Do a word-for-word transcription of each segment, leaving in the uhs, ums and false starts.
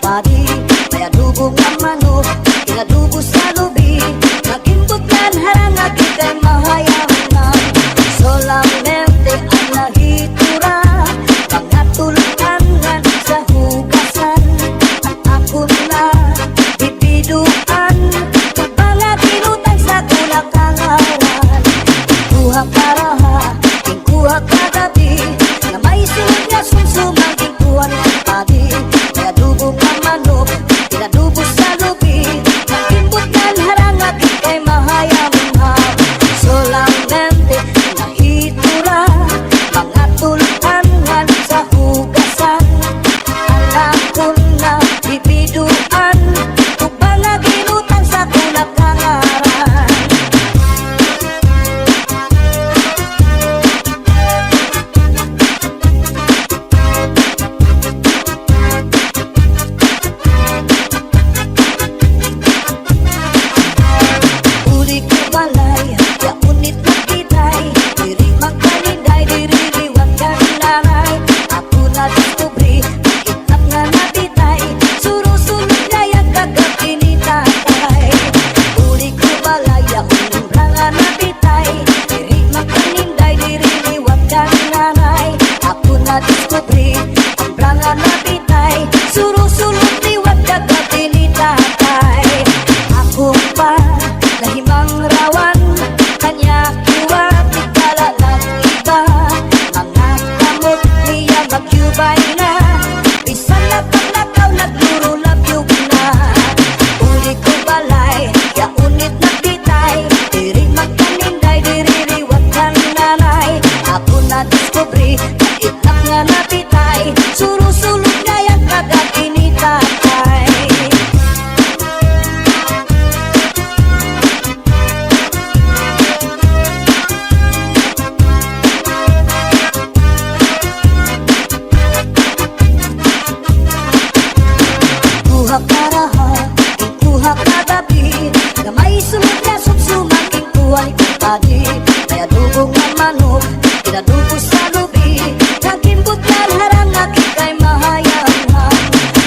Padi, may adobo nga manok, inadobo sa lubi, nagimbot ngan harang nga di kay mahayang na. Solamente an nahitura, mga tuluan ngan sa hugasan. An akon na bibiduan, mga ginutang sa kulang kangaran. Kuha karaha, kuha kagabi, nga may sulod nga sumsuman. Kuan padi, may adobo nga manok, inadobo sa lubi, nagimbot ngan harang nga di kay mahayang na. Solamente nahitura, mga tuluan ngan sa hugasan. An akon na bibiduan, ug mga ginutang sa kulang kangaran. Uli ko balay, yaon it nagtitay, diri magkalinday, diri liwat kan nanay. Ako nadiskubre, itlap nga nabitay, surusulod ngay-an kagab-i ni tatay. Uli ko balay, yaon it nabitay, diri magkalinday, diri liwat kan nanay. Ako nadiskubre, an branga nabitay, surusulod liwat kagab-i ni tatay. Ako pa nahimangrawan, kanya kuha, tigdala nag-iba, mga kamot niya magyubay na. Bisan napaglakaw, naglurulabyob na. Uli ko balay, yaon it nabitay, diri magkalinday, diri liwat kan nanay. Ako nadiskubre, itlap nga nabitay, surusulod ngay-an kagab-i ni tatay. Kuha karaha, kuha kagabi, nga may sulod nga sumsuman, kuha ni padi, may adobo nga manok, inadobo sa lubi, nagimbot ngan harang nga di kay mahayang na.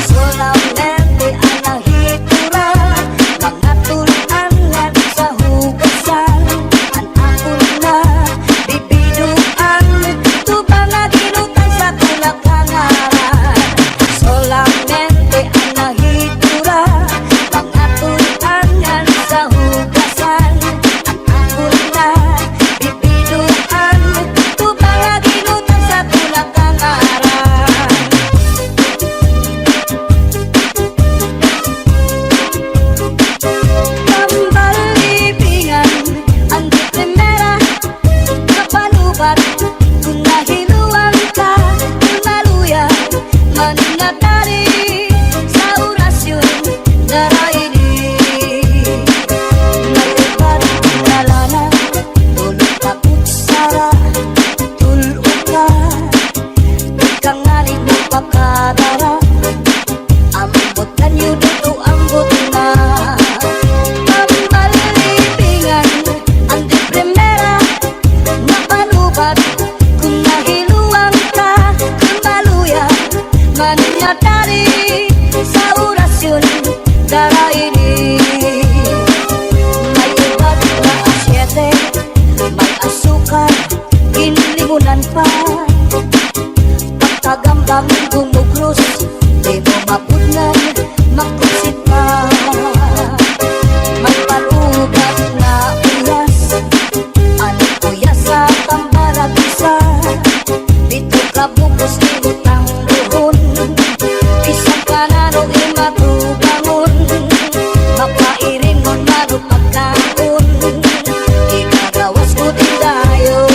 Solamente an nahitura, mga tuluan ngan sa hugasan. An akon na bibiduan, tuba nga ginutang sa kulang kangaran. Solamente an nahitura, mga tuluan ngan sa hugasan. An akon na bibiduan, tuba nga ginutang sa kulang kangaran. Tambal Libingan, an di primera, napanubat, kon nahiluan ka, kon maluya, man nga tali, sa orasyon, dara ini. Nalubat, nalana, tulog ka kutsara, tul-o ka, di ka ngani magpakadara. Ambot na niyo dito, ambot na. Tambal Libingan, an di primera, napanubat, kon nahiluan ka, kon maluya, man nga tali, sa orasyon, dara ini. May ubat nga asyete, may asukar, ginlimunan pa. Pagkagambang gumugros, di mo mapudnan, makusit pa. May palubat nga uyas, an uyas sa tambalag isa. Dito ka bukos, di mo tangguhon. Bisan pa nano imatubangon, mapairingon, mano pagkaon. Ikagawas ko din dayon.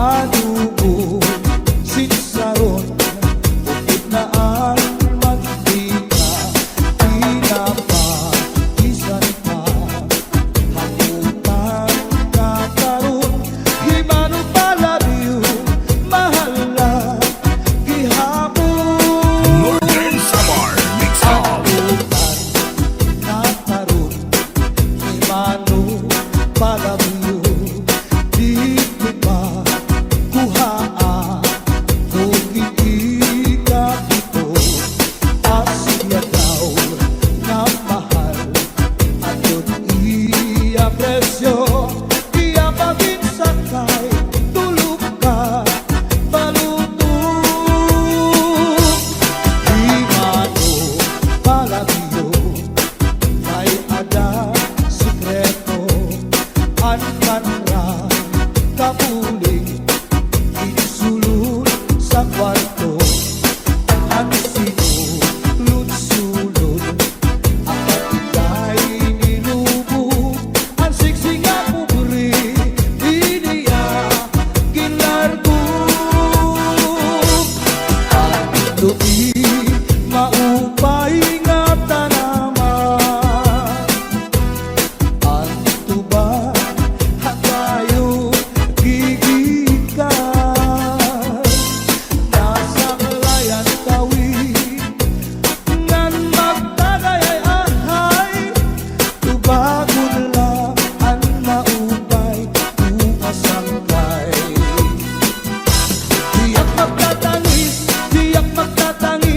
Adobo, sinsaron, upod na an mantika, tinapa, bisan pa hamutan nga karon, himano palabyo, mahal na gihapon. Northern Samar Mix Up. Hamutan nga karon, himano palabyo, diri pa kuhaa, kung hindi ka ito, Asya daw nga mahal, aton iya presyo, iya pa ginsakan kay tulo ka baluto. Himano palabyo, may ada sikreto, an manra kabulig, ginsulod sa kwarto, an sinulod-sulod, an patigay nilubo, an siksi nga pobre, ini iya ginlargo. An lubi, maupay nga tanaman. An tuba, ha kayo gigikan. Nasaklay an kawit, ngan magtagay ay ahay. Tubagon la an maupay, tuba sangkay. Tiyak magtatangis, tiyak magtatangis.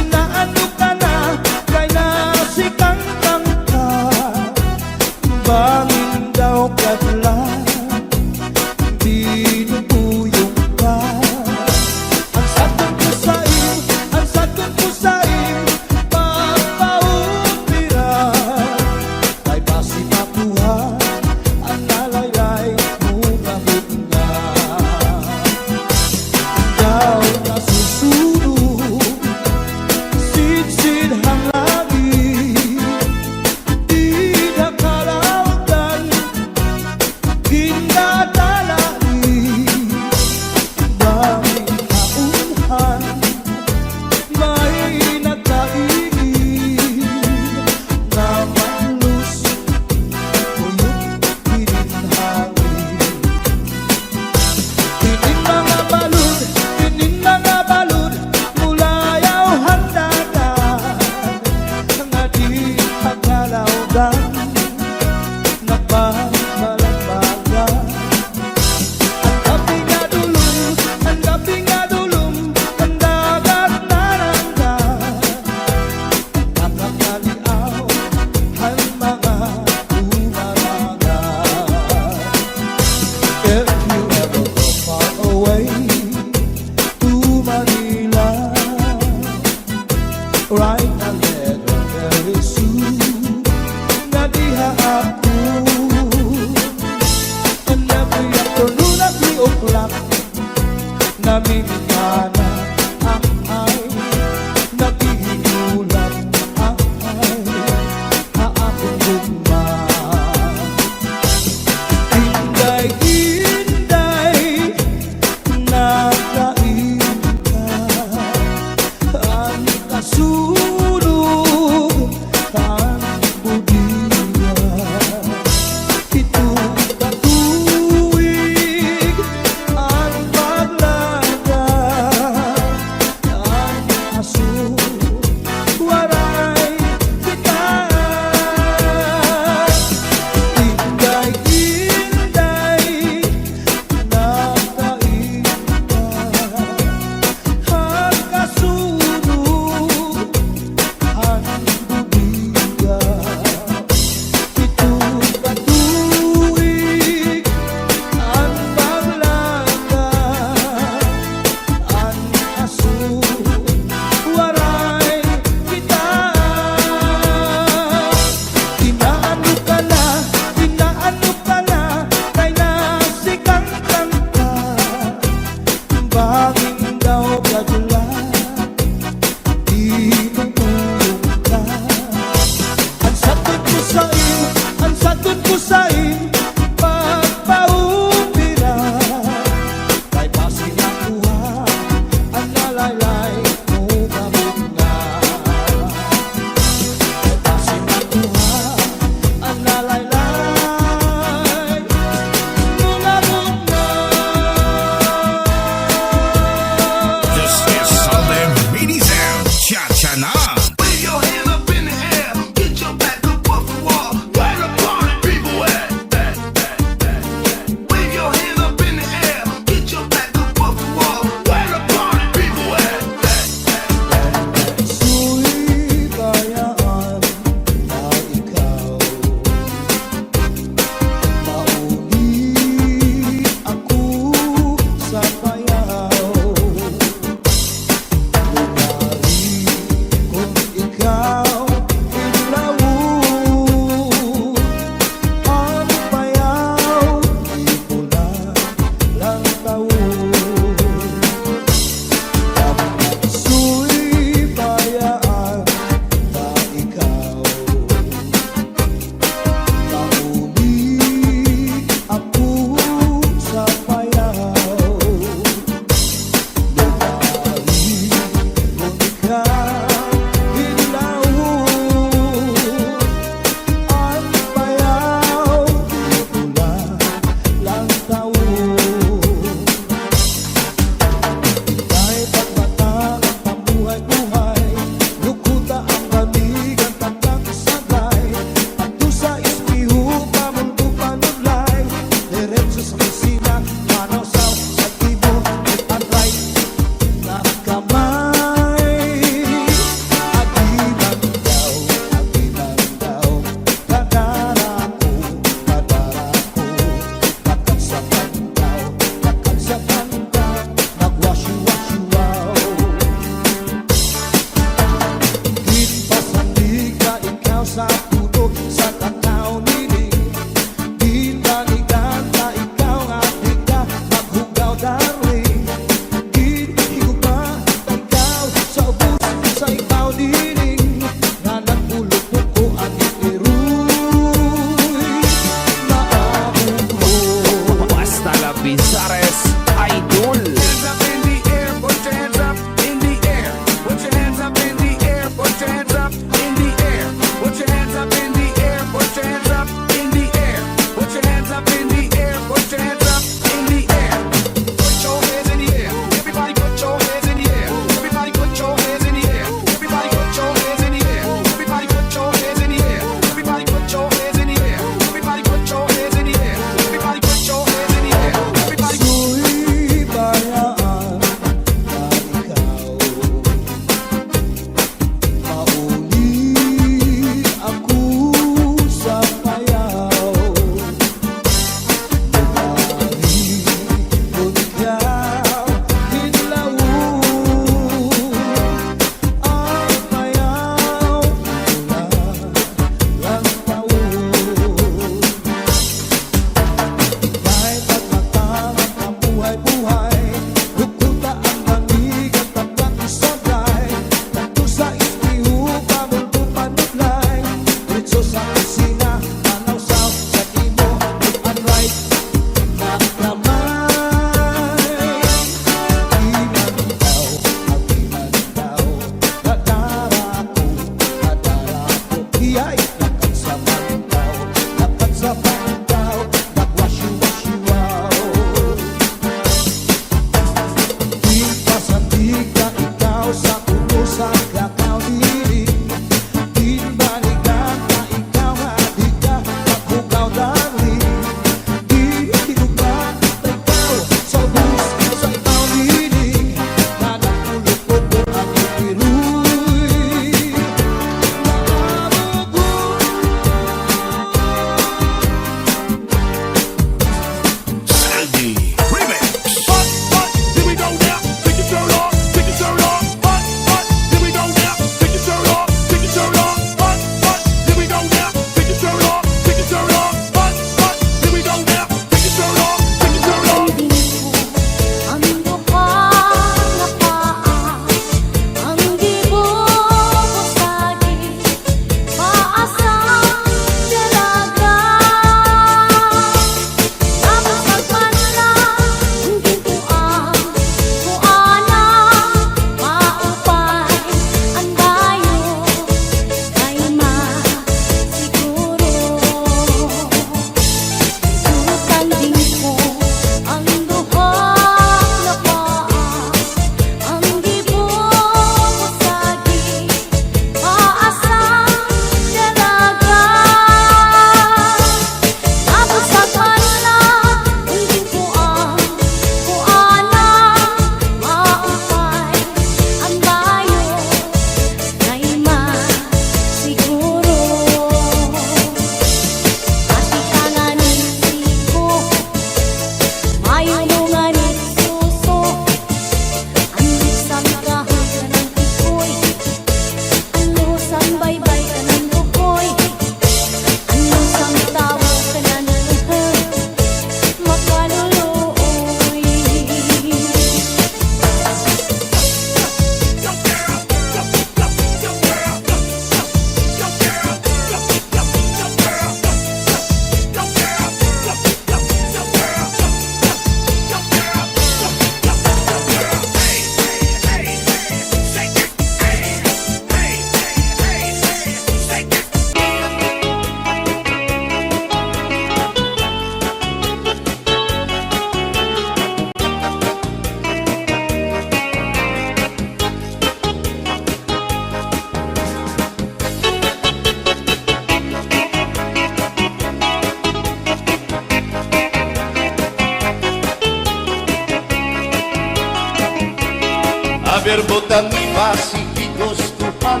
Butang basi hi gustuhan,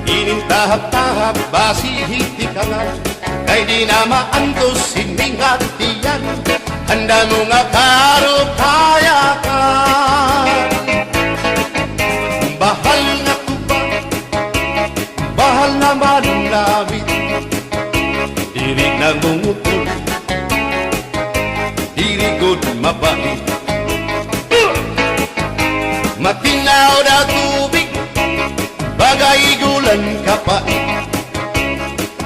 inin tahap-tahap basi hi tikangan. Kay di na maantos ini nga tiyan, an damo nga karukayakan. Bahal nga tuba, bahal naman namit. Diri nangungutol, diri gud mabait. Matinaw daw tubig, baga ig-ulan kapait.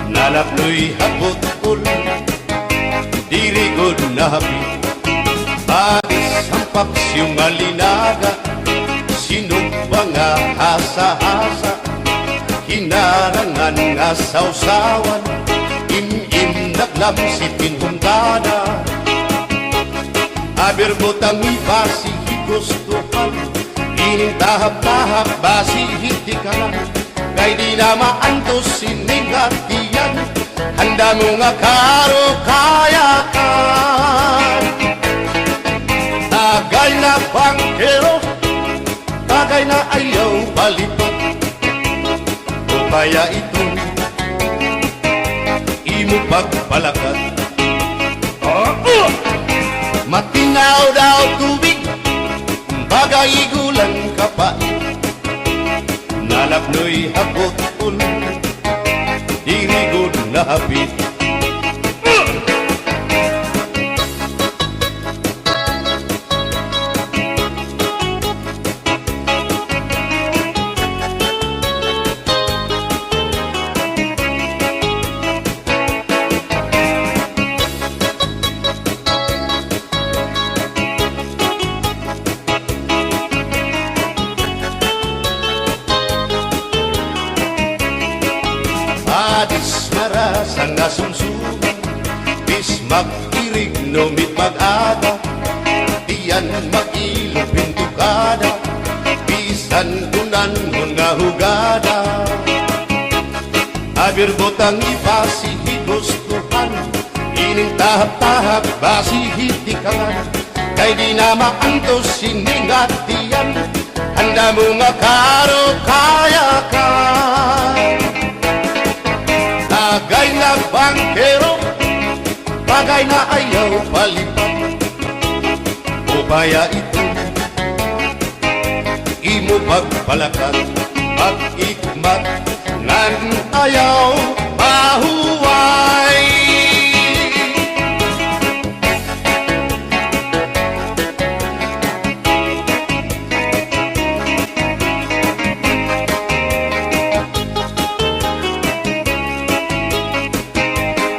Nalapnoy ha butol, diri gud nahapit. Adis an paksiw nga linaga, sinugba nga hasa-hasa, hinarangan nga sawsawan, im-im naglamsit in hunggada. Aber butang basi hi gustuhan, inin tahap-tahap basi hi tikangan. Kay di na maantos ini nga tiyan, an damo nga karukayakan. Tagay na bangkero, tagay na ayaw palipat. Upaya iton imo pagpalakat. Matinaw daw tubig, baga ig-ulan kapait. Nalapnoy ha butol, diri gud nahapit. Adis marasa nga sumsuman, bismak irig numit mag-aga, tiyan mag-ilog pintukada, bisan kunanhon nga hugada. Aber butang basi hi gustuhan, inin tahap-tahap basi hi tikangan. Kay di na maantos ini nga tiyan, an damo nga karukayakan. Tagay na bangkero, tagay na ayaw palipat. Upaya iton imo pagpalakat, pag-ikmat ngan ayaw mahuway.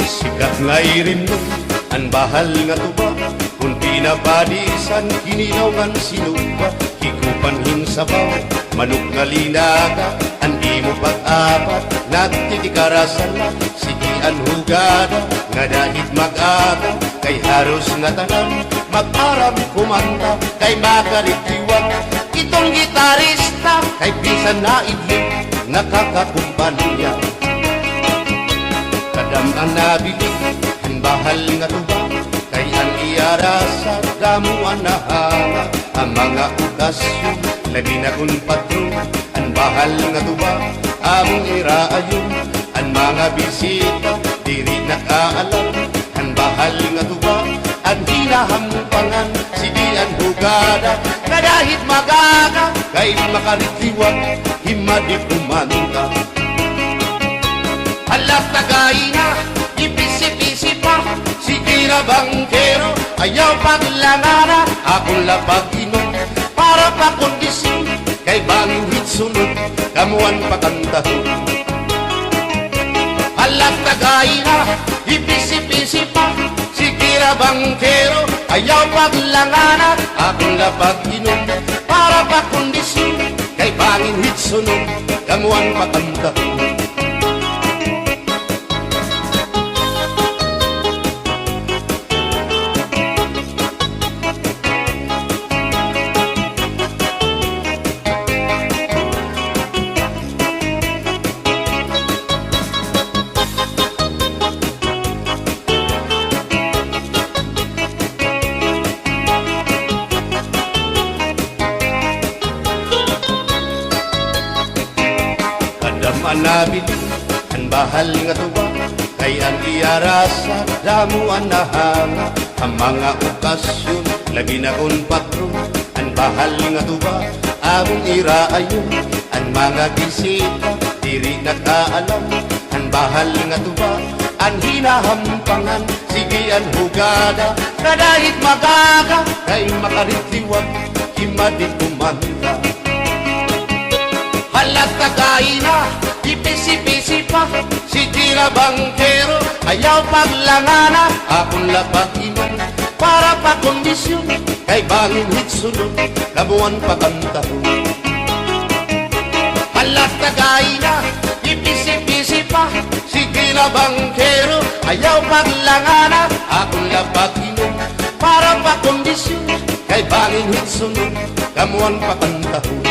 Sikat nga irimnon an bahal nga tuba, kon pinapadisan, kinilaw ngan sinugba, hikupan hin sabaw, manok nga linaga, an imo pag-apat, nagtitikara sala, sige an hugada, ngada hit mag-aga, kay haros ngatanan, mag-aram kumanta, kay makaritiwat, iton gitarista, kay bisan naidlip, nakakakumpanya. Kadam-an nabilin hin bahal nga tuba, kay an iya rasa damo an nahanap ha mga okasyon, labi na kon patron an bahal nga tuba, amon iraayon an mga bisita, diri nakaalam an bahal nga tuba, an hinahampangan, sige an hugada, ngada hit mag-aga, kay makaritiwat, himadi kumanta. Hala, tagay na, ipisi-pisi pa, sige na bangkero, ayaw paglangana, akon la pag-inom, para pakondisyon, kay bangin hit sunod, kamo an pakantahon. Hala, tagay na, ipisi-pisi pa, sige na bangkero, ayaw paglangana, akon la pag-inom, para pakondisyon, kay bangin hit sunod, kamo an pakantahon. Manabilin an bahal nga tuba, kay an iya rasa damo an nahanga. Ha mga okasyon, labi na kon patron, an bahal nga tuba, amon iraayon. An mga bisita, diri nakaalam, an bahal nga tuba, an hinahampangan. Sige an hugada, kada hit magaga, kay makaritliwag, himadi kumanta. Hala, tagaina, ipisi-pisi pa, sige la bangkero, ayaw paglangana, akon la pag-inom, para pakondisyon, kay bangin hit sunod, kamo an pakantahon. Hala, tagaina, ipisi-pisi pa, sige la bangkero, ayaw paglangana, akon la pag-inom, para pakondisyon, kay bangin hit sunod, kamo an pakantahon.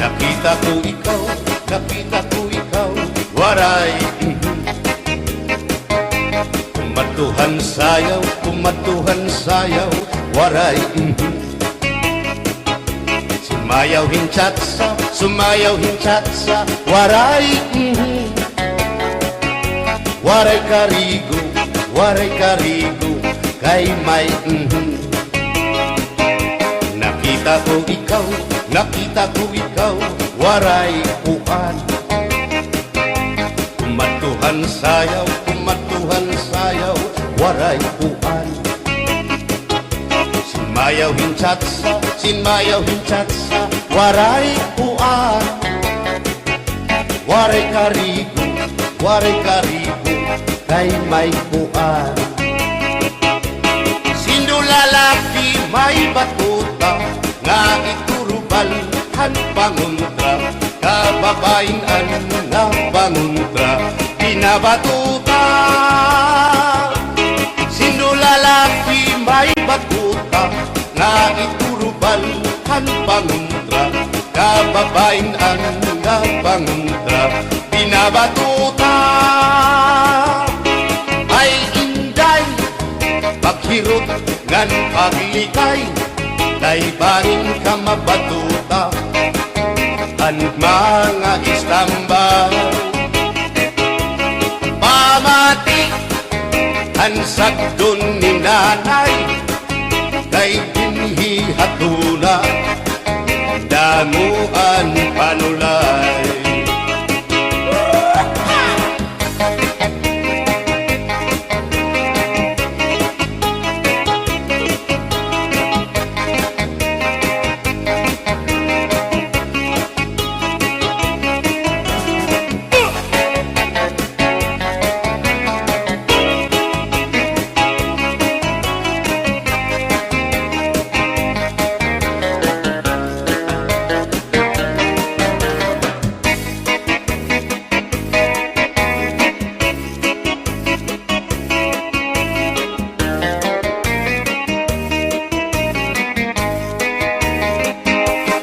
Nakita ko ikaw, nakita ko ikaw, Waray, mhm. Kumadto han sayaw, kumadto han sayaw, Waray, mhm. Sumayaw hin cha-cha-cha, sumayaw hin cha-cha-cha, Waray, mhm. Waray karigo, waray karigo, kay may, mhm. Nakita ko ikaw, nakita ko ikaw, Waray kuan. Kumadto han sayaw, kumadto han sayaw, Waray kuan. Sinmayaw hin cha-cha-cha, sinmayaw hin cha-cha-cha, Waray kuan. Waray karigo, waray karigo, kay may kuan. Sindo lalaki may batuta, nga iturubal han pangontra, kababayin-an nga pangontra, binabatuta. Sindo lalaki may batuta, nga iturubal han pangontra, kababayin-an nga pangontra, binabatuta. Ay, Inday, paghirot ngan paglikay, kay bangin ka mabatuta han mga istambay. Pamati han sagdon ni Nanay, kay dinhi ha tuna, damo an panulay.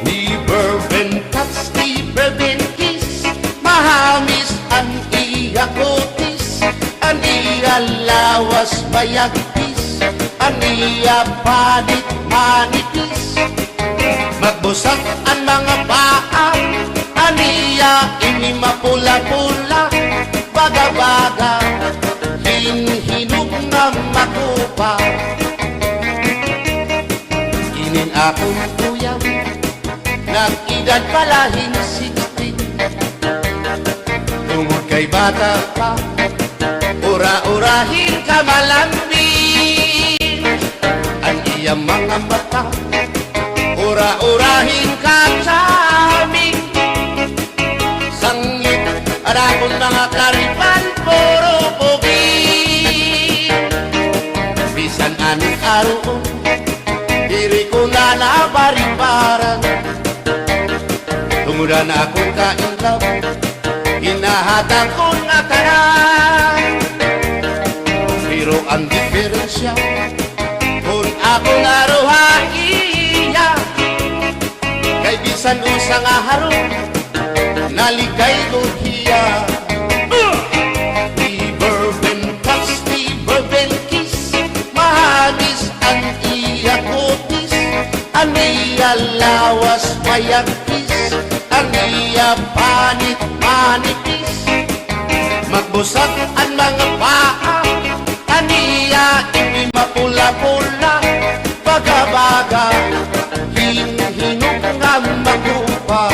Never been touch, never been kiss, mahamis an iya kutis, an iya lawas mayagpis, an iya panit manipis. Magbusak an mga paa, an iya ini mapula-pula, baga-baga hin hinog nga makupa. Inin akon uyab, nag-edad pa la hin sixteen. Tungod kay bata pa, ura-ura hin kamalambing. An iya mga mata, ura-ura hin ka-charming. Sanglit an akon mga karipan, puro pugi. Bisan ano-ano, diri ko na nabaribaran. Tungod an akon ka-in love, hin Hatakon ngatanan, pero an diperensya, kon ako na ruha iya, kay bisan usa nga harong, nalikay gud hiya. Di verb and touch, di verb and kiss, mahagis an iya kutis, an iya lawas mayagkis, an iya panit manipis, magbusag an mga paa, an iya ipi mapula-pula, baga-baga, hin-, hinog nga makupa.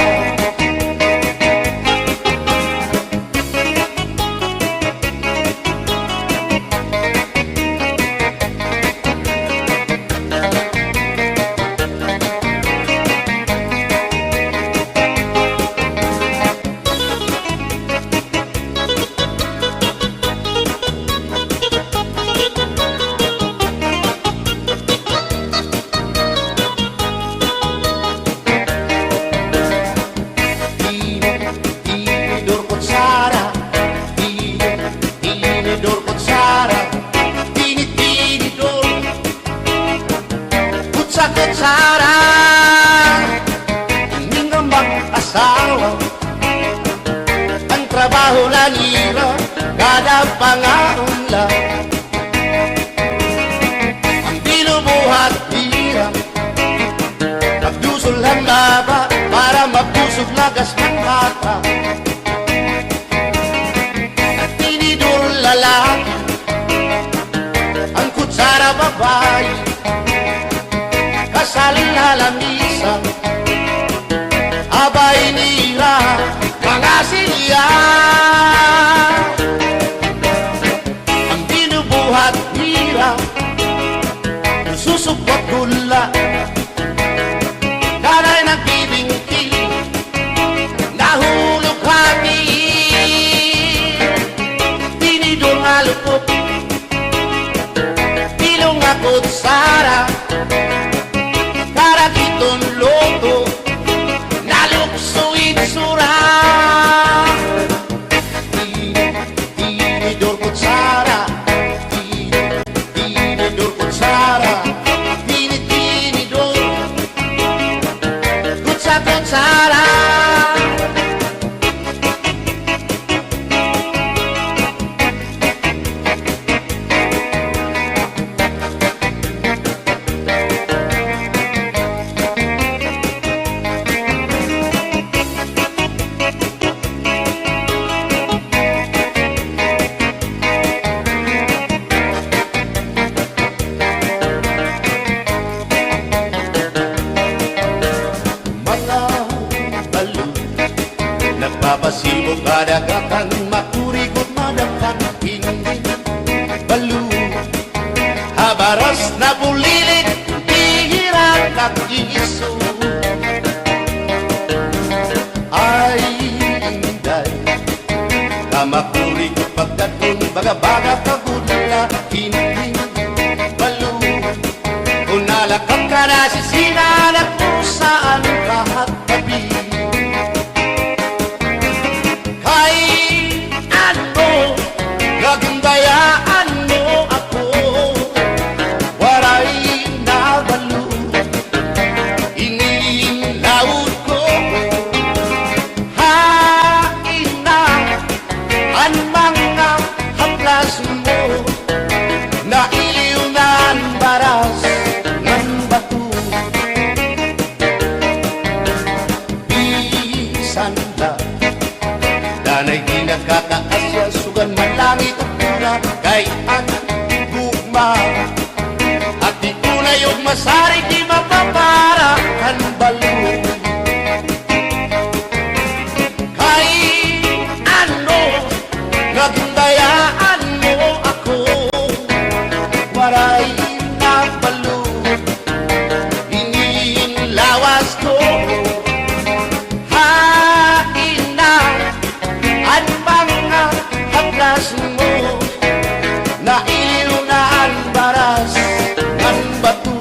Tini-, tinidor kutsara, tini-, tinidor kutsara, tini-, tinidor kutsa-kutsara. Ini nga mag-asawa, an trabaho la nira, kada pangaon la. An binubuhat nira, pagdusol han baba, para mabusog lagas han bata. An tinidor lalaki, an kutsara babayi, kasal ha lamisa, abay nira mga silya. An binubuhat nira, susukot gula, kanay nagbibingki, nahulog ha tiil, tinidor nga lupot, pilong nga kutsara, para giton luto, nalukso itsura. Tini-, tinidor kutsara, tini-, tinidor kutsara, tini-, tinidor kutsa-kutsara. Mga balo, nagpapasibo kadagatan, makurigot madakpan, hindi balo. Ha baras nabulilit, bihira nag-iiso. Ay, inday, kamakurigot pagdad-on, baga-baga pagudla, hindi balo. Kon nalakat ka na sisina, nagkusaan ka ha tabi. Kay ano nga ginbayaan mo ako, waray nabalo ini in laod ko. Hain na an mga haplas mo, nailiw na an baras ngan bato. Bisan la danay di nakakaasya, sugad man langit at luna, kay an gugma, at di tunay ug masarig, di mapapara han balo. Kay ano nga ginbayaan mo ako, waray nabalo ini in lawas ko. Hain na an mga haplas mo, nailiw na an baras ngan bato.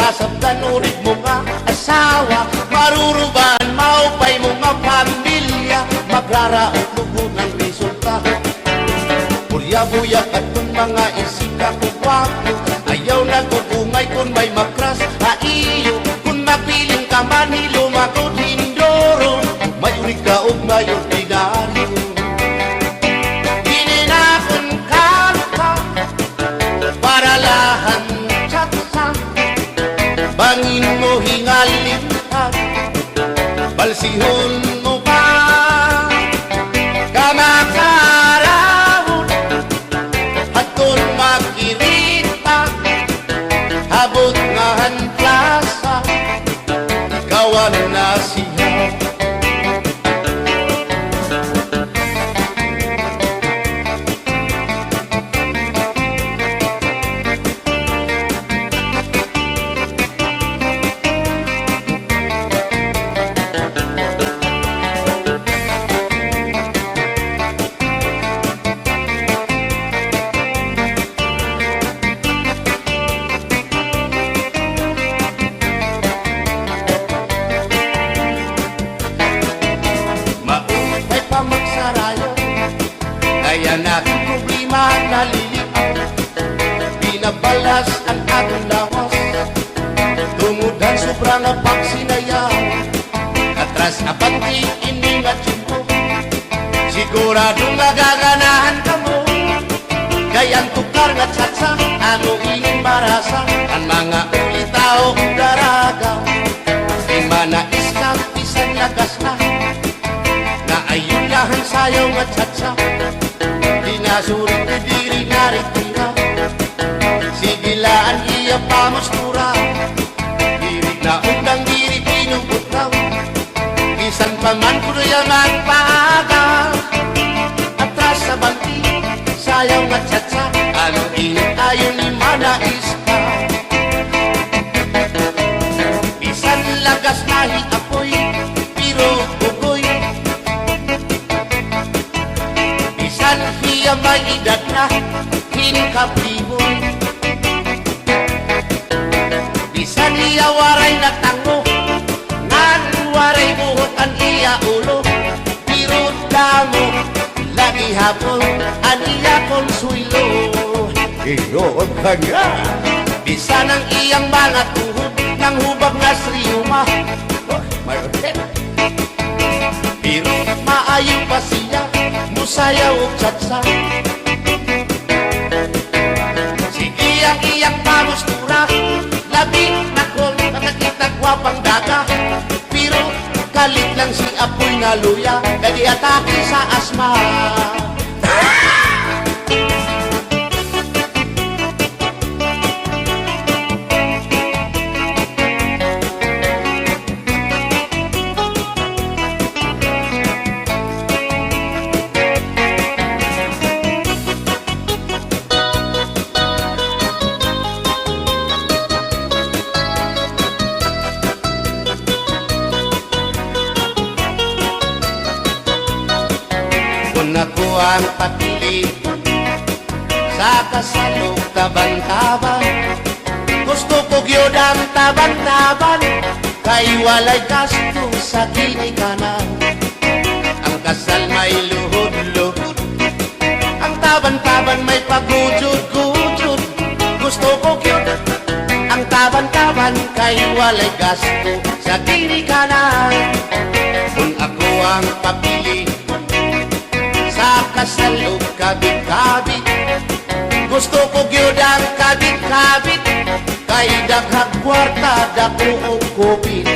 Sabtan urig mo nga asawa, marurubahan, maupay mo nga pamilya, magraraot lugod an resulta. Purya-buya kadton mga isika ko gwapo, ayaw nagugungay kon may makras ha iyo, kon mapiling ka man hi lumakod hinduro, may urig ka og may ordinaryo. Ginhinakon ka pa, para la han chatsa, bangin mo hingalinhan, balsihon mo pa, kamakarawon, hadton makirita, habot nga han plasa, ikaw an nasiha. Maupay pa magsarayaw, kay an akon problema naliliaw. Binabalas an akon lawas, tungod han sobra nga pagsinayaw. Atras abante ini nga tiyempo, sigurado nga gaganahan kamo. Kay an tukar nga chatsa, amo ini marasa, an mga ulitaw daragaw. Di man na iskap, bisan lagas na, naayon la han sayaw nga chatsa. Di na surit, diri na ritira. Sige la an iya pamustura. Diri na undang, diri binubutraw. Bisan pa man kuno iya magpaaga. Atras abante, sayaw nga chatsa, ano ini ayon ni Mana Ista. Bisan lagas na hi Apoy, pero bugoy. Bisan hiya may edad na, hin kapriboy. Bisan hiya waray natango, ngan waray buhok an iya ulo, pero damo la gihapon an iya konsuwelo. Ginoo ko nga. Bisan an iyang mga tuhod nanghubag nga sa riyuma. Oh, may Pero maayo pa siya mosayaw og chatsa. Sige an iyang pamustura, labi na kon makakita gwapang daga. Pero kalit lang si Apoy nga luya, kay di atake sa asma. Kon ako an papili, sa kasal ug taban-taban. Gusto ko gyud an taban-taban, kay walay gasto sa ginikanan. Ang kasal may luhod-luhod, ang taban-taban may pagujod-gujod. Gusto ko gyud an taban-taban, kay walay gasto sa ginikanan. Kon ako an papili, sa kasal ug kabit-kabit. Gusto ko gyud an kabit-kabit, kay daghan kwarta, dako og kupit.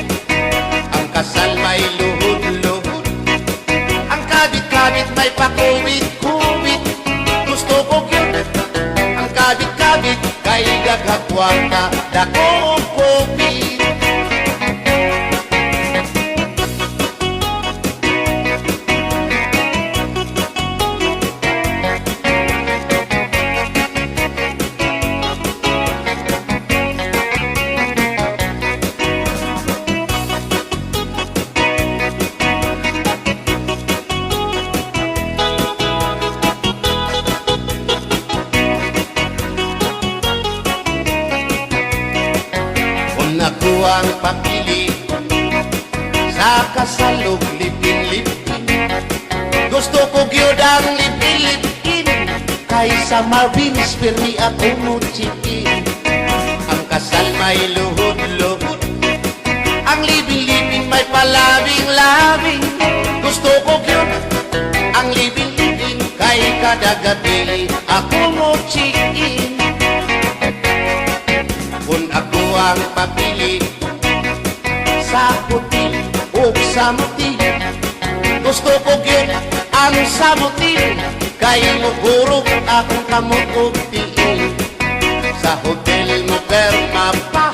Ang kasal may luhod-luhod, ang kabit-kabit may pakubit-kubit. Gusto ko gyud an kabit-kabit, kay daghan kwarta, dako og kupit. Kon Ako an papili sa kasal ug live-in, live-in. Gusto ko gyud an live-in, live-in kaysa Marvin's, pirmi ako mo-check-in. An kasal may luhod-luhod, an live-in, live-in may pa-loving-loving. Gusto ko gyud an live-in, live-in kay kada gabii ako mo-check-in. Kon ako an papili sa hotel ug sa motel, gusto ko gyud an sa motel kay mohurog akon kamot ug tiil. Sa hotel mopirma pa,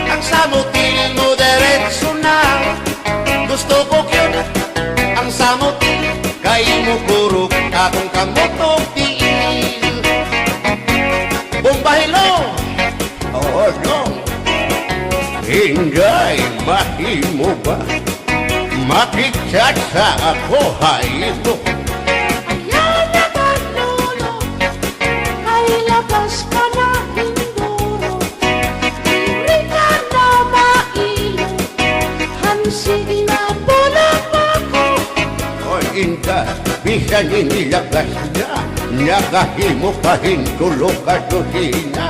an sa motel mo-diretso na. Gusto ko gyud an sa motel kay mohurog akon kamot ug tiil. Bomba, hello! Oo, Dong. Inday, mahimo ba makigchat sa ako ha imo? Ayaw na ba, Lolo, kay lagas ka na hinduro. Diri ka na mailo. Han sige na, pula pa ko. Oy, Inday, bisan ini lagas na, nakahimo pa hin tulo ka dosena.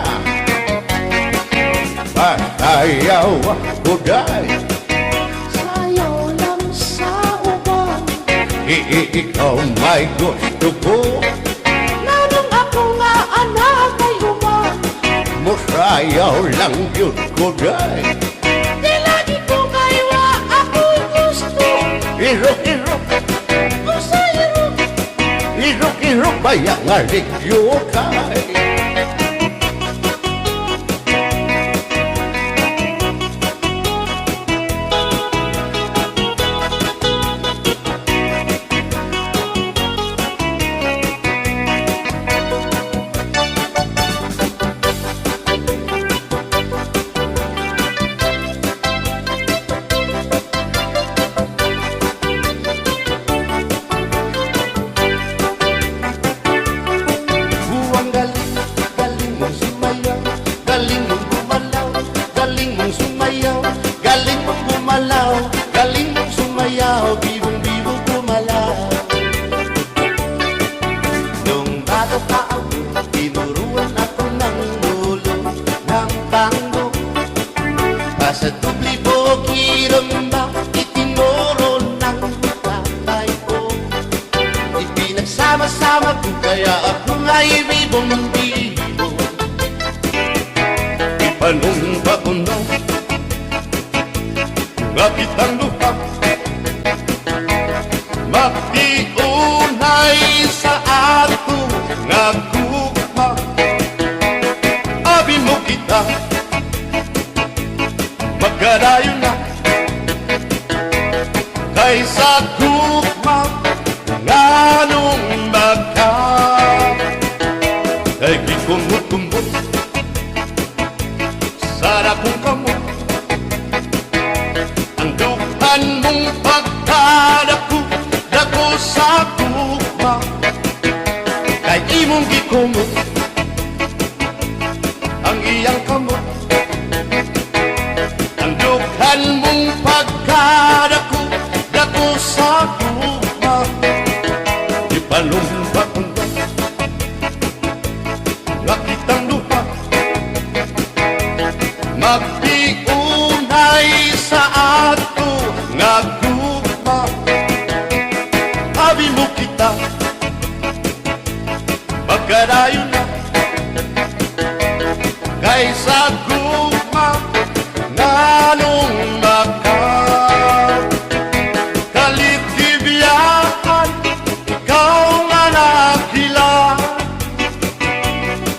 Pasayaw ako, day. Sayaw lang sa uban. I-, i-, ikaw may gusto ko. Nganong ako nga ana kay uban? Mosayaw lang gyud ko, day. Di lagi ko kay wa ako gusto. Irok, irok. Usa irok. Irok, irok, baya nga ligyot kay. Buwang galing, galing mong sumayaw, galing mong gumalaw, galing mong sumayaw, galing mong gumalaw, galing mong sumayaw, bibong-bibong gumalaw. Nung bata pa ako, tinuruan ako ng lolo ng tango. Pasadubli, bogiramba, itinuro ng tatay ko. Ipinagsama-sama ko, kaya ako nga'y bibong-bibong. Ipanumpa ko na nga kitang duha magtiunay sa ato nga gugma. Abi mo kita, magkadayon na kay sa gugma nganong baka kay gikumot-kumot sa dakong kamot. Ang dughan mong pagkadako, dako sa gugma, kay imong gikumot ang iyang kamot. Ang dughan mong pagkadako, dako sa gugma, ipalumba-umba nga kitang duha magtiunay sa ato nga gugma. Abi mo kita, magkadayon na kay sa gugma nganong baka kalit gibiyahan. Ikaw nga naghilat,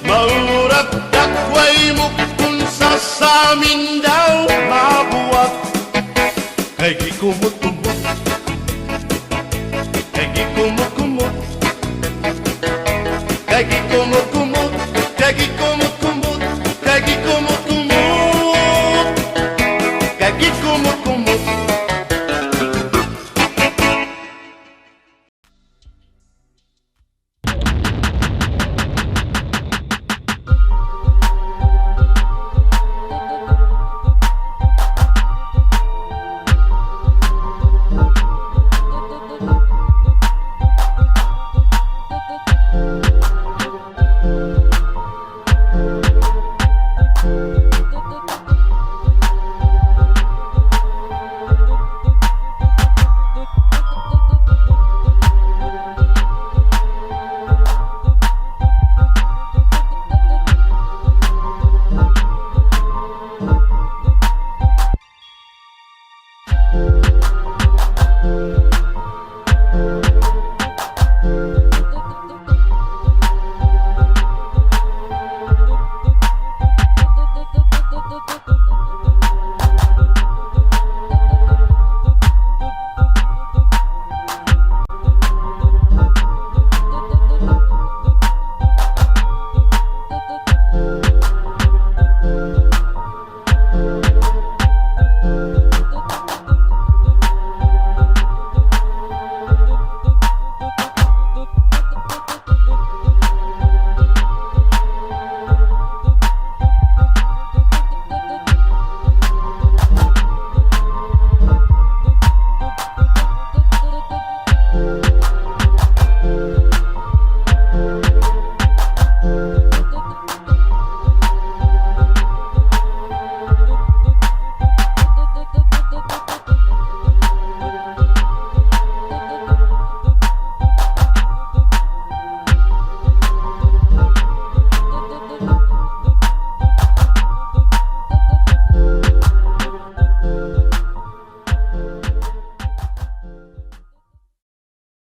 maurag dakway mo kun sa samin daw mabuhat. Kay gikumot-kumot